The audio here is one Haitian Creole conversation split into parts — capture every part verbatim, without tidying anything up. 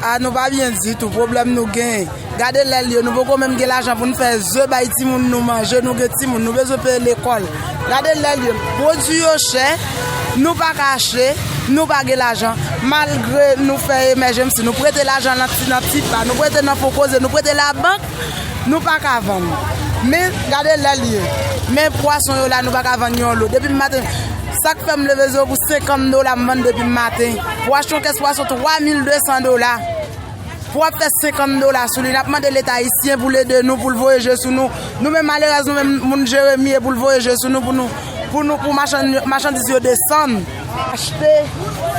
A, nou pa byen ditou, pwoblèm nou genyen. Gade lè l ye, nou poko menm gen lajan pou n fè ze bay timoun nou manje, nou gen timoun, nou bezwen peye lekòl. Gade lè l ye, pwodui yo chè, nou pa ka achte, nou pa gen lajan. Malgre nou fè emèjensi, nou prete lajan nan ti, nan ti pa, nou prete nan fon koze, nou prete labank, nou pa ka vann. Men gade lè l ye. Men pwason yo la, nou pa ka vann yon lo. Depi maten, sa k fè m leve zewo pou senkant dola, m vann depi maten. Pou achte yon kès pwason twa mil de san dola. Pou w ap fè senkant dola sou li, n ap mande Leta ayisyen pou l ede nou, pou l voye je sou nou. Nou menm malerèz, nou menm moun Jeremi, e pou l voye je sou nou, pou nou, pou nou, pou machann-, machandiz yo desann. Achte,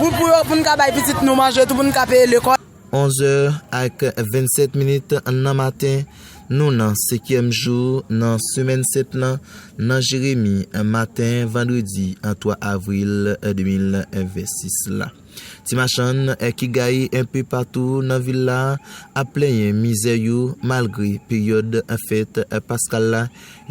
pou, pou yo, pou n ka bay pitit nou manje, tou pou n ka peye lekòl. Onz è ak vennsèt minit nan maten, nou nan senkyèm jou nan semèn sèt lan, nan Jeremi, maten vandredi twa avril de mil vennsis la. Ti machann, eh, ki gaye enpe patou nan vil la ap plenyen mizè yo malgre peryòd fèt, eh, paskal la,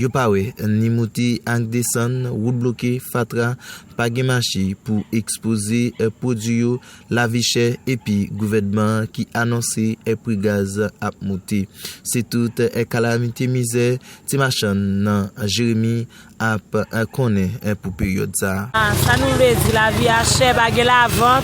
yo pa wè ni moute ak desann, wout bloke, fatra, pa gen mache pou ekspoze, eh, pwodui yo, lavi chè epi gouvènman an ki anonse, eh, pri gaz ap moute. Se tout, eh, kalamite mizè ti machann nan Jeremi ap, eh, konnen, eh, pou peryòd sa a. Ah, sa nou vle di, lavi a chè, pa gen lavant.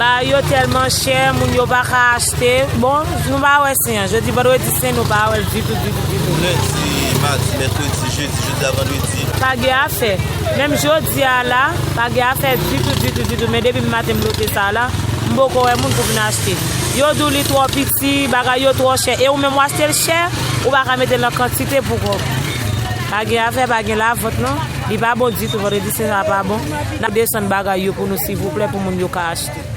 Bagay yo tèlman chè, moun yo pa ka achte. Bon, nou pa wè sen an. Jodi vandredi sen, nou pa wè l ditou, ditou, ditou. Lendi, madi, mèkredi, jedi, jodi a vandredi. Pa gen afè. Menm jodi a la, pa gen afè ditou, ditou, ditou. Men depi maten m lote sa la, m poko wè moun pou vin achte. Yo di w li twò piti, bagay yo twò chè. E ou menm w achte l chè, ou pa ka mete l nan kantite pou kò w. Pa gen afè, pa gen lavant non. Li pa bon ditou, vandredi sen sa pa bon. N ap desann bagay yo pou nou silvouplè, pou moun yo ka achte.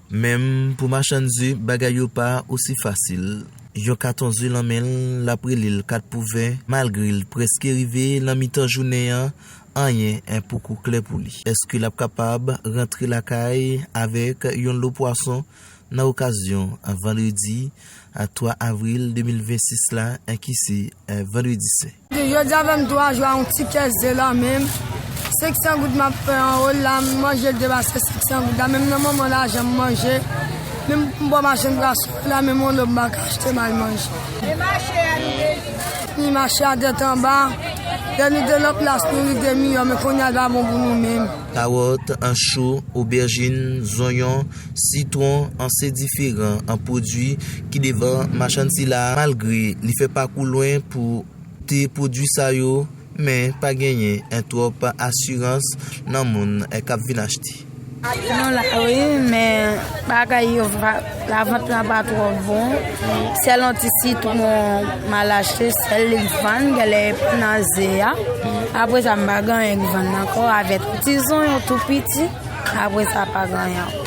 Menm pou machann ze, bagay yo pa osi fasil. Yon katon ze nan men l, l ap rele l kat pou ven, malgre l prèske rive nan mitan jounen an, anyen poko klè pou li. Èske l ap kapab rantre lakay avèk yon lo pwason nan okazyon vandredi twa avril de mil vennsis la, ki se vandredi sen? Jodi a vennntwa jou a, yon ti kès ze la menm. Senk san goud m ap fè anwo l la, m manje l depase senk san goud la. Menm nan moman lajan m manje, menm m bò machann pwason la, menm yon lo m pa ka achte m al manje. E mache a nou bezwen. Ni mache a tèt anba. Lè nou te nan plas nou, li te miyò, men kounye a l pa bon pou nou menm. Kawòt, ancho, obèjin, zonyon, sitwon, an se diferan an pwodui ki devan machann sila a, malgre li fè pakou lwen pou te pwodui sa yo, men pa genyen twòp asirans nan moun k ap vin achte. Nou la wi, men bagay yo va, lavant lan pa twò bon. Sèl yon ti sitwon m al achte, sèl li vann, genlè nan ze a. Apre sa, m pa gen anyen k vann ankò, avèk yon ti zonyon tou piti. Apre sa, pa gen anyen ankò.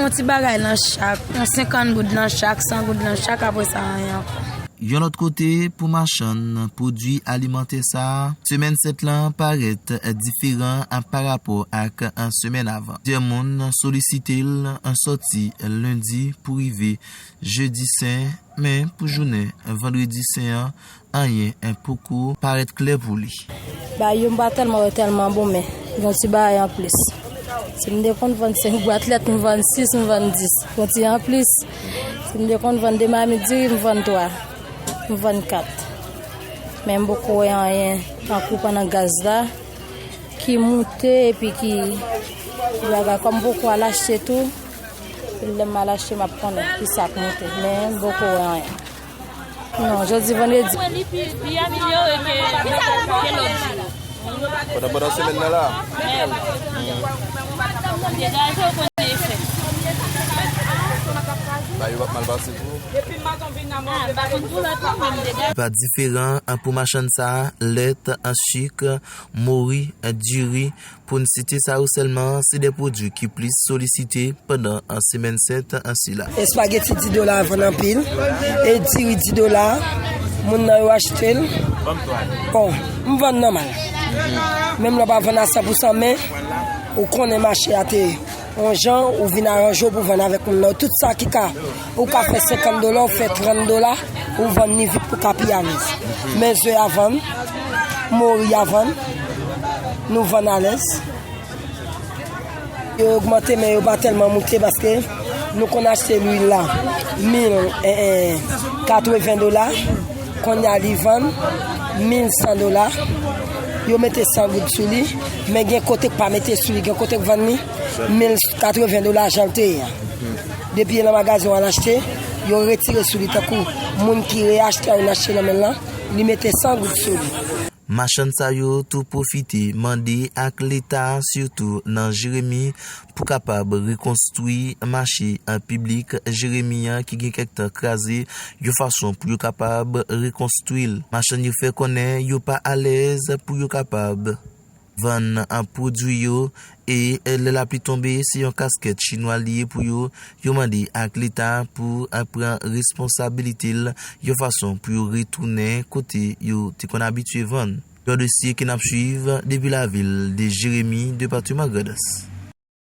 Yon ti bagay nan chak, yon senkant goud nan chak, san goud nan chak, apre sa, anyen ankò. Yon lòt kote, pou machann pwodui alimantè sa a, semèn sèt lan parèt diferan pa rapò ak semèn avan. Plizyè moun solisite l sòti lendi pou rive jedi sen, men pou jounen vandredi sen an, anyen poko parèt klè pou li. Bagay yo m pa tèlman wè tèlman bon, men gen yon ti bagay anplis. Si m te konn vann senk bwat lèt, m vann sis, m vann dis. Yon ti anplis. Si m te konn vann de mamit diri, m vann twa, m vann kat. Men m poko wè anyen tankou pandan gaz la ki moute epi ki bagay. Kòm m poko al achte tou, lè m al achte, m ap konnen kisa k moute. Men m poko wè anyen. Non, jodi vandredi. Mwen li pi, pi amelyore ke, ke lòt jou. Pandan, pandan semèn nan la? Men wi. M degaje, ou konnen efè. Bagay yo p ap mal pase tou. Ah, m pa konn pou lòt moun, men m degaje. Pa diferan pou machann sa a, lèt, sik, mori, diri, pou n site sa yo sèlman, se de pwodui ki plis solisite pandan semèn sent sila. Espageti dis dola a vann anpil, e diri dis dola, moun nan yo achte l. Bon, m vann nòmal. Menm lè w pa vann a san pou san, men ou konnen mache a te yon jan, ou vin aranje w pou vann avèk moun nan. Tout sa ki ka, ou ka fè senkant dola, ou fè trant dola, ou vann ni vit pou ka pi alèz. Men ze a vann, mori a vann, nou vann alèz. Yo ogmante, men yo pa tèlman moute paske Nou konn achte lwil la mil katreven dola, kounye a li vann mil san dola. Yo mete san goud sou li, men gen kote k pa mete sou li, gen kote k vann li mil katreven dola jan l te ye a. Depi e nan magazen w al achte, yo retire sou li tankou moun ki reyachte a, yo achte nan men l lan, li mete san goud sou li. Machann sa yo tou pwofite mande ak Leta, sitou nan Jeremi, pou kapab rekonstwi mache piblik Jeremi an ki gen kèk tan kraze, yon fason pou yo kapab rekonstwi l. Machann yo fè konnen yo pa alèz pou yo kapab vann pwodui yo e lè lapli tonbe, se yon kaskèt chinwa li ye pou yo. Yo mande ak Leta pou pran responsabilite l yon fason pou yo retounen kote yo te konn abitye vann. Yon dosye ke n ap swiv depi lavil de Jeremi, depatman Grandans.